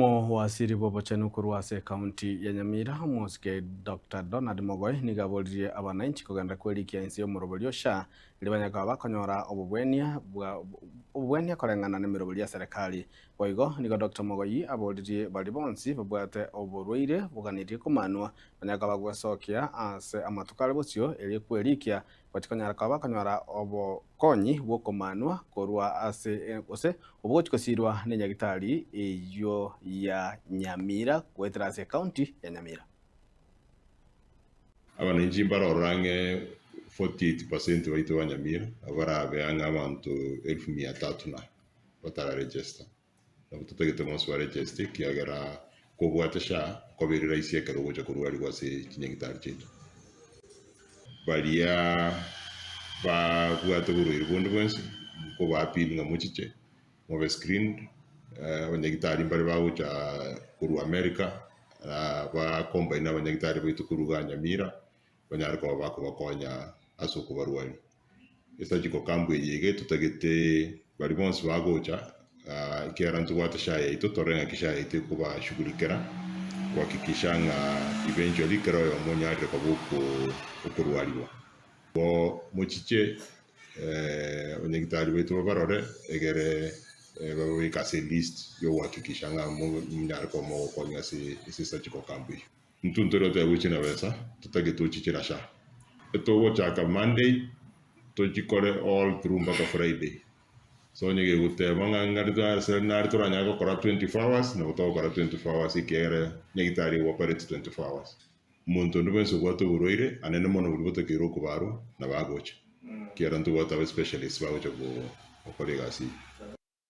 Omowasiri bw'obochenu korwa ase ekaunti ya Nyamira, Omosike Doctor Donald Mogoi nigo aboririe abanainchi kogenda kwerikia inse y'omorobori o SHA erio banyare koba bakonyora obobwenia bwa obobwenia koreng'ana nemerobori ya serikali. Boigo nigo Doctor Mogoi aboririe baria bonsi babwate oborwaire boganirie komanwa banyare koba bagwesokia ase amatuko are bosio erio kwerikia Gochia konyara koba bakonyora obokonyi bw'okomanwa korwa ase gose obogochia gosiirwa nenyagitari eyio ya Nyamira goetera ase ekaunti ya Nyamira. Abananchi mbarorore ang'e 48 percent baito ba Nyamira nabo barabe ang'e abanto elfu mia tatu na batararegister. Nabo totagete bonsi baregeste ekiagera kobwate SHA nkoba ere rahisi ekero ogocha korwarigwa ase chinyagitari chiaito. Baria babwate oborwaire bonde bwensi nkoba appeal ng'a mochiche mobe screened, abanyagitari mbare bagocha korwa America ba combine na abanyagitari baito korwa igaa Nyamira banyare koba bakobakonya ase okobarwaria. Esurgical camp eye iga etotagete baria bonsi bagocha ekiagera ntobwate SHA yaito torore ng'aki SHA yaito ekobashughulikera kuhakikisha ng'a eventually kera oyomo onyarire koba okorwariwa. Bo mochiche abanyagitari baito babarore egere bababeke ase elist yogohakikisha ng'a monyare koba mogokonywa ase esurgical camp eyio. Intwe ntore goteba gochia na besa, totagete ochiche na SHA. Etogochaka Monday, tochikore all through mpaka Friday. So onye gegoteba ng'a ng'ari ase nare toranyare gokora 24 hours, nabo togokora 24 hours ekiagera nyagitari ego operate 24 hours. Omonto onde bwensi obwate oborwaire, anene mono boria botakeire okobarwa, nabo agocha. Ekiagera ntobwate aba specialists bagocha gokora egasi eyio.